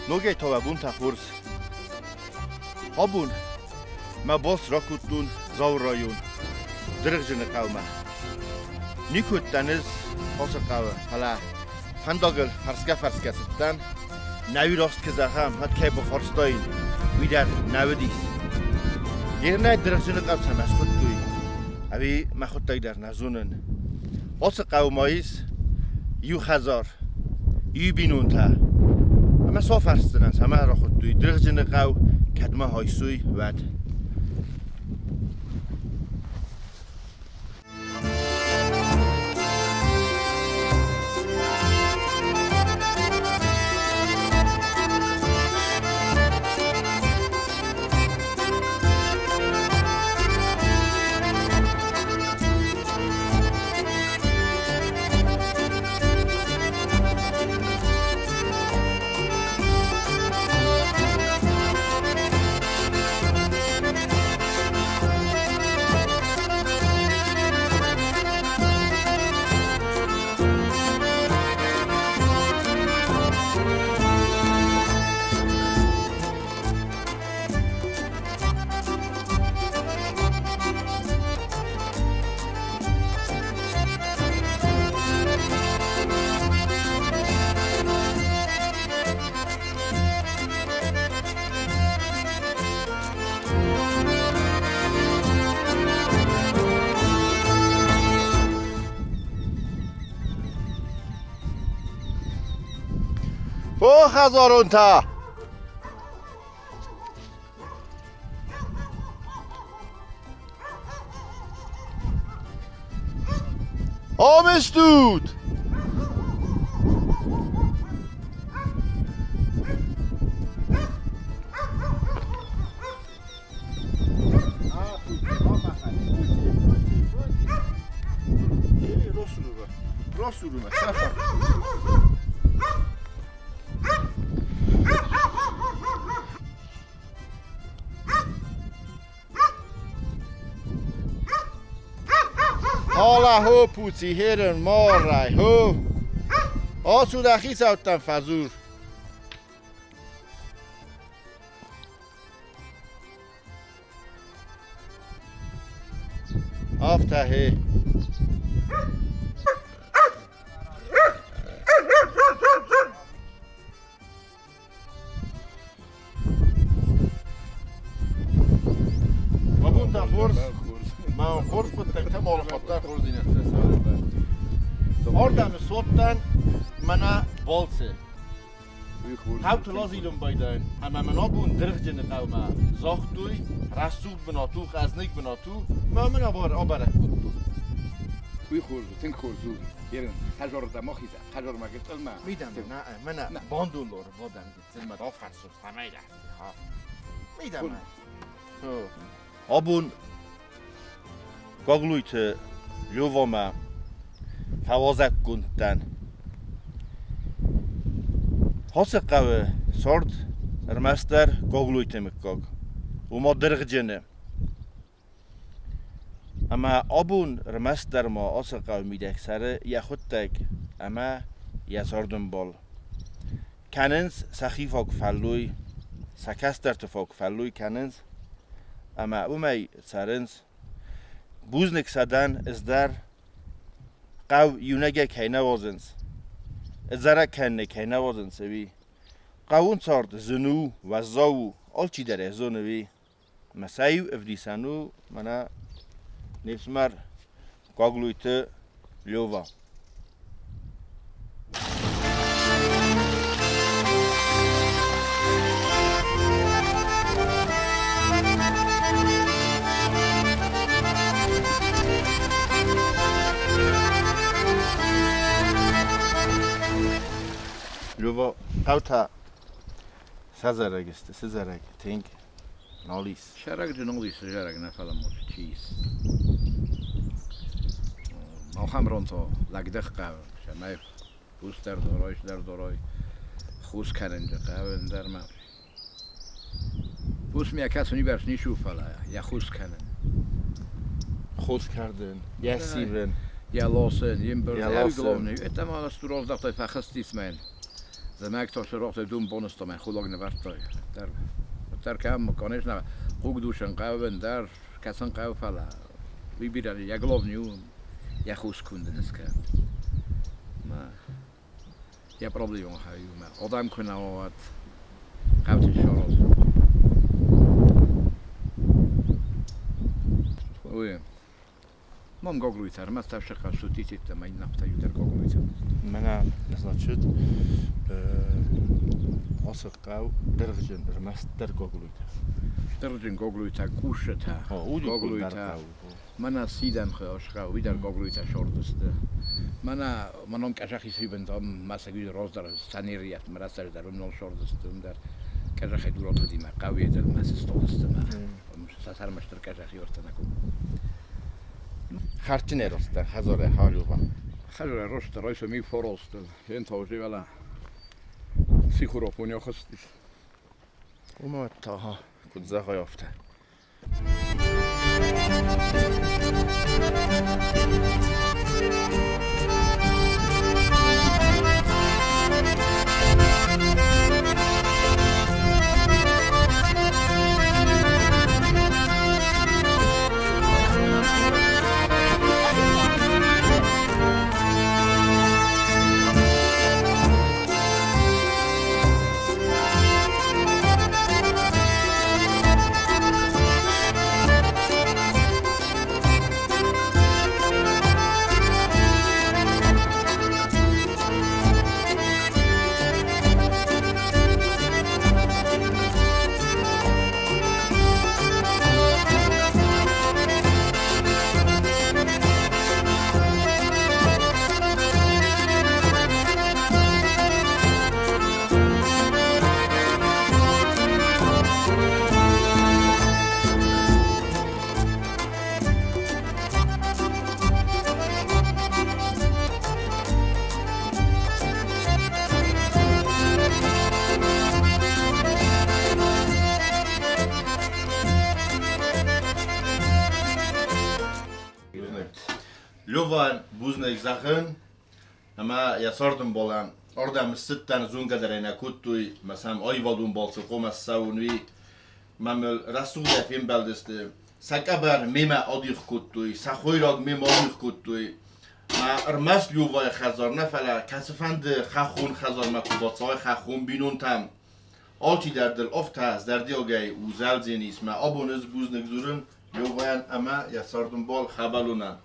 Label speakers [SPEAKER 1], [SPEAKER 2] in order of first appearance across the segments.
[SPEAKER 1] Ногӕй та уӕ бонтӕ хорз. Абон мӕ балц ракодтон Дзауы район Дыргъджыны хъӕумӕ. Никуы уыдтӕн ӕз ацы хъӕуы, фӕлӕ фӕндагыл фӕрсгӕ-фӕрсгӕ цыдтӕн. Нӕуи раст куы зӕгъӕм, уӕд кӕй бафарстаин, уый дӕр нӕ уыдис. Ернӕй Дыргъджыны хъӕу цӕмӕ схуыдтой, ӕви мӕхуыдтӕг дӕр нӕ зонын. Ацы хъӕуы ма ис иу хӕдзар, иу бинонтӕ. Ӕмӕ сӕ фӕрсдзынӕн, цӕмӕ рахуыдтой Дыргъджыны хъӕу, кӕдмӕ айсой, уӕд. О, хӕдзаронтӕ! Ам стут! Hola ho, Puzi, Herren, Morrai, ho! Ацуда хицӕуттӕм фӕдзур. Афтӕ хе. Абон та хорз, мӕ хорз хъуыддӕгтӕ малхаттӕ хорздзинӕдтӕ Ардӕм содтӕн мӕнӕ балцы. Хъӕуты лазилын байдайын ӕмӕ мын абон Дыргъджыны хъӕумӕ загътой, рӕсугъд бынат у, хъӕзныг бынат у, мӕ мын абӕрӕг кодтой.
[SPEAKER 2] Уый хорз у, тынг хорз у. Ерын, хӕзордӕ мохиза, хӕзормӕ гыццылмӕ.
[SPEAKER 1] Мидӕм, нӕ, мӕнӕ бандон лоры бадӕм гыццылмӕ рафӕрсут, цӕмӕй рӕхти, ха. Мидӕмӕ. Абон Гаглойты Левамӕ фӕуазӕггонд дӕн. Ацы хъӕуы цард ӕрмӕстдӕр Гаглойты мыггаг, ома Дыргъджыны. Ӕмӕ абон ӕрмӕстдӕр ма ацы хъӕуы мидӕг цӕры йӕхуыдтӕг ӕмӕ йӕ цардӕмбал. Кӕнынц сӕхи фаг фӕллой, сӕ кӕстӕрты фаг фӕллой кӕнынц ӕмӕ уымӕй цӕрынц. Бузныг сӕ дӕн ӕз дӕр, хъӕу иунӕгӕй кӕй нӕ уадзынц, ӕдзӕрӕг кӕнынӕй кӕй нӕ уадзынц, уый. Хъӕуон цард зын у, уӕззау у, алчидӕр ӕй зоны, уый. Мӕ сӕ иу ӕвдисӕн у мӕнӕ не фсымӕр Гаглойты Лева. Лева, хъӕутӕ сӕдзӕрӕг сты, сыдзӕрӕг, тынг нал ис.
[SPEAKER 2] Сӕрӕг дзы нал ис, зарӕг нӕ фӕлӕ мо чи ис. Махӕм ронто лӕгдых хъӕуы, цӕмӕй хус дӕр дорой, дӕр дорой, хус кӕнын дзы хъӕуы ӕндӕр ма. Хус мӕ кӕсын уыйбӕрц ницы у, фӕлӕ йӕ хус кӕнын.
[SPEAKER 1] Хос кӕрдын, йӕ сивын.
[SPEAKER 2] Йӕ лосын, йе мбырд, йӕ главный. Это ма нас раздӕхтӕй фӕхызтис мӕн. Замӕгтосорохтой думбоныстомӕ хулог нывӕрдтой. Дӕр дӕр кӕм, конечно, хъугдушын хъӕуы, ӕндӕр кӕсын хъӕуы, фӕлӕ уый бирӕ йӕ главный у йӕ хус куынды скӕ. Ма йӕ проблемон хай у мӕ. Одам куы нӕ уӕд хъӕуты сорол. Уый. Мам гоглуйта, ӕрмӕст ӕфсӕрхъӕл сутититӕ ма иннӕ юдер гоглуйта.
[SPEAKER 1] Мӕнӕ, значит, ацы хъӕу дӕргъджын ӕрмӕстдӕр гоглуйта.
[SPEAKER 2] Дӕргъджын гоглуйта, къусытӕ, гоглуйта. Мӕнӕ сидӕн хъӕу, уый дӕр гоглуйта шордысты. Мӕнӕ мӕнон къӕзахи сибентом масагуи роздӕр санериат мрасаж дӕр уым шордысты, уым дӕр къӕзахи дуротыдимӕ хъӕуы дӕр ма сыстолысты ма. Сасармастыр къӕзахи ортанаку.
[SPEAKER 1] Харчинер оста хазоре харюва.
[SPEAKER 2] Хазоре роста ройсо ми форолсты. Ен таужи вела сихуропун йохостис.
[SPEAKER 1] Ума таха кудзахайофта. Лёван бузныг зӕгъын, ӕмӕ йӕ цардӕмбалӕн ардӕм ссыдтӕн зонгӕ дӕр ӕй нӕ кодтой, мӕ сӕм аивадон балцы хъуамӕ ссӕуон, уый. Мӕ мыл рӕсугъдӕй фембӕлдысты. Сӕ къӕбӕр мемӕ адих кодтой, сӕ хойраг мемӕ адих кодтой. Мӕ ӕрмӕст Лёвайы хӕдзар нӕ, фӕлӕ кӕцыфӕнды хӕххон хӕдзармӕ куы бацӕуай хӕххон бинонтӕм, алчидӕр дыл афтӕ зӕрдиагӕй узӕлдзӕнис. Мӕ абон ӕз бузныг дзурын Лёвайӕн ӕмӕ йӕ цардӕмбал Хӕбӕлонӕн.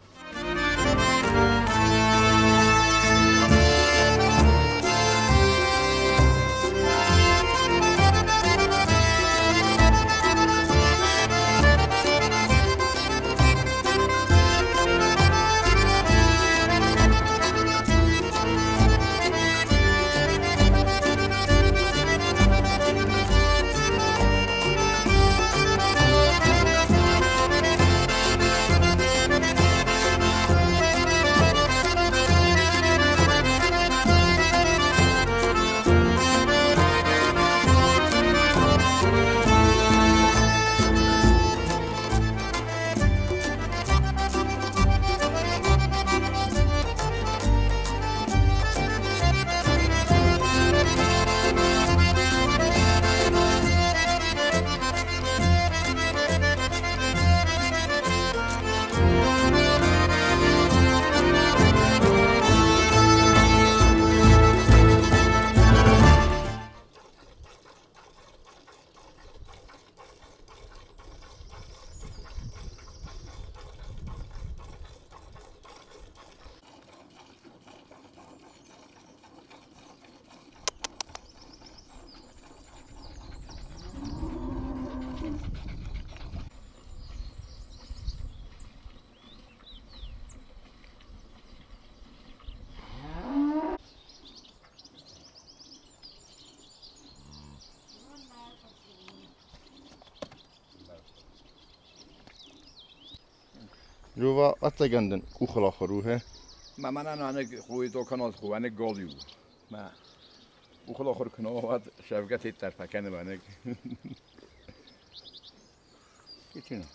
[SPEAKER 1] Лёва, ӕцӕгӕн дын къухылахуыр у, хе?
[SPEAKER 2] Ма мӕнӕн ӕнӕ хуй доканот ху ӕнӕ голиу. Ма къухылахуыр куы нӕ уӕд сӕфгӕ теттӕр фӕкӕны мӕнӕг. Кичина.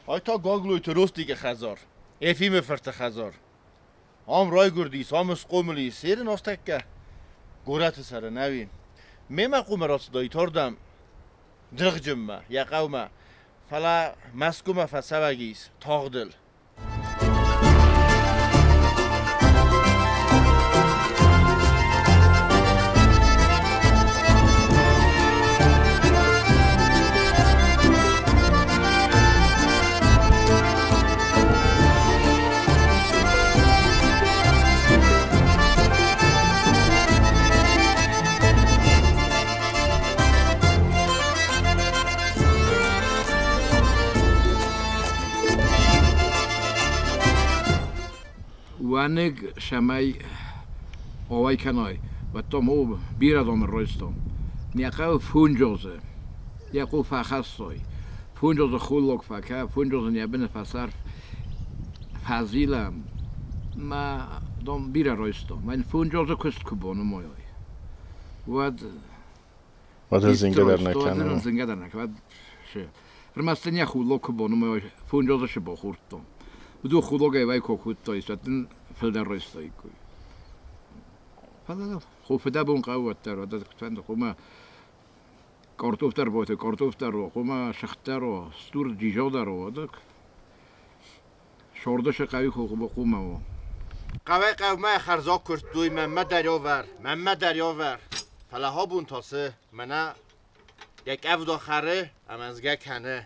[SPEAKER 1] Ай та Гаглойты Ростикы хӕдзар, Ефимы фырты хӕдзар. Ам райгуырдис, ам схъомыл ис, ерын астӕккӕ горӕты цӕры, нӕуи. Мемӕ хъуамӕ рацыдаид ардӕм, Дыргъджынмӕ, йӕ хъӕумӕ, фӕлӕ Мӕскуымӕ фӕцӕуӕг ис тагъдыл.
[SPEAKER 2] Уӕныг цӕмӕй ауӕй кӕной, уӕдта ма бирӕ адӕмы райстон. Нӕ хъӕуы фунджозы, йӕ къух фӕхӕссой, фунджозы холлаг фӕкӕ, фунджозы нӕ быны фӕсӕрф, фӕзилӕм. Мӕ дам бирӕ райстон. Мӕн фунджозы куыст куы банымайай, уӕд
[SPEAKER 3] Уӕд зынгӕ дӕр нӕ кӕны.
[SPEAKER 2] Зынгӕ дӕр нӕ кӕны. Ӕрмӕст ын йӕ хуллаг куы банымайай, фунджозы шы бахордтон. Уыдон хуллагӕй вӕй куы кодтой, уӕд ын фылдӕр райстаиккой. Фӕлӕ фыдӕбон хъӕуы уӕддӕр, уӕдӕ куыд хъуамӕ картоф дӕр боты, картоф дӕр хъуамӕ сыгъд дӕр стур джизо дӕр уӕдӕ сорды сы хъӕуы хъуамӕ у.
[SPEAKER 1] Хъӕуӕй хъӕумӕ хӕрзаг куырдтой мӕнмӕ дӕр ӕвӕр, мӕнмӕ дӕр ӕвӕр. Фӕлӕ абон та цы, мӕнӕ йӕ къӕвда хӕры ӕмӕ згӕ кӕны.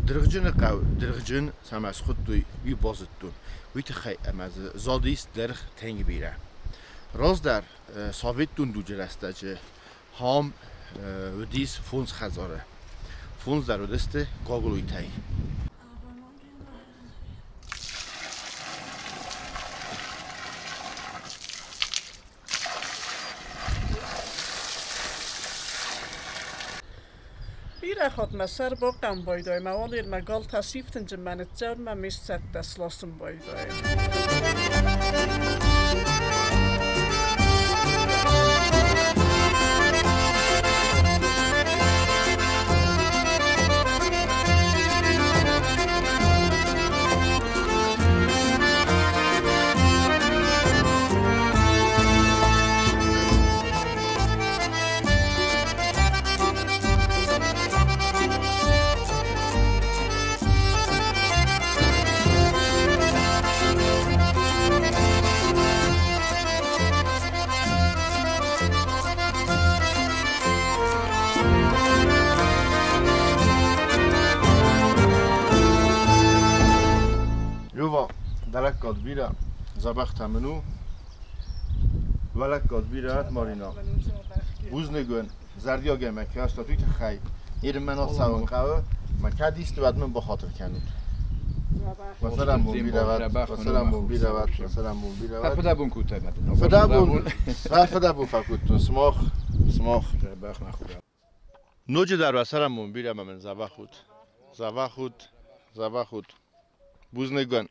[SPEAKER 1] Дыргъджыны хъӕу Дыргъджын цӕмӕ схуыдтой, уый базыдтон. Уый тыххӕй ӕмӕ дзы задис дыргъ тынг бирӕ. Раздӕр советон дуджы рӕстӕджы ам уыдис фондз хӕдзары. Фондз дӕр уыдысты Гаглойтӕй.
[SPEAKER 4] Бирӕ хатт мӕ сӕр бахъӕн байдайы, мӕ уӕлейыл мӕ галтӕ сифтынджы мӕ ныццӕвын, мӕ ме сцӕттӕ сласын байдайы.
[SPEAKER 1] Дӕ лӕггад бирӕ, дзӕбӕхтӕ мын у. Уӕ лӕггад бирӕ, Марина. Бузныг уын, зӕрдиагӕй мӕ кӕй астат, уый тыххӕй. Ныр мӕ ацӕуын хъӕуы, мӕ кӕд исты, уӕд мын бахатыр кӕнут. Уӕ цӕрӕнбон бирӕ уӕд, уӕ цӕрӕнбон бирӕ уӕд, уӕ цӕрӕнбон бирӕ уӕд.
[SPEAKER 2] Фыдӕбон кодтай,
[SPEAKER 1] Фыдӕбон, фыдӕбон фӕкодтон, сымах, сымах. Ноджыдӕр уӕ цӕрӕнбон бирӕ ӕмӕ мын дзӕбӕх ут. Дзӕбӕх ут, дзӕбӕх ут. Бузныг уын.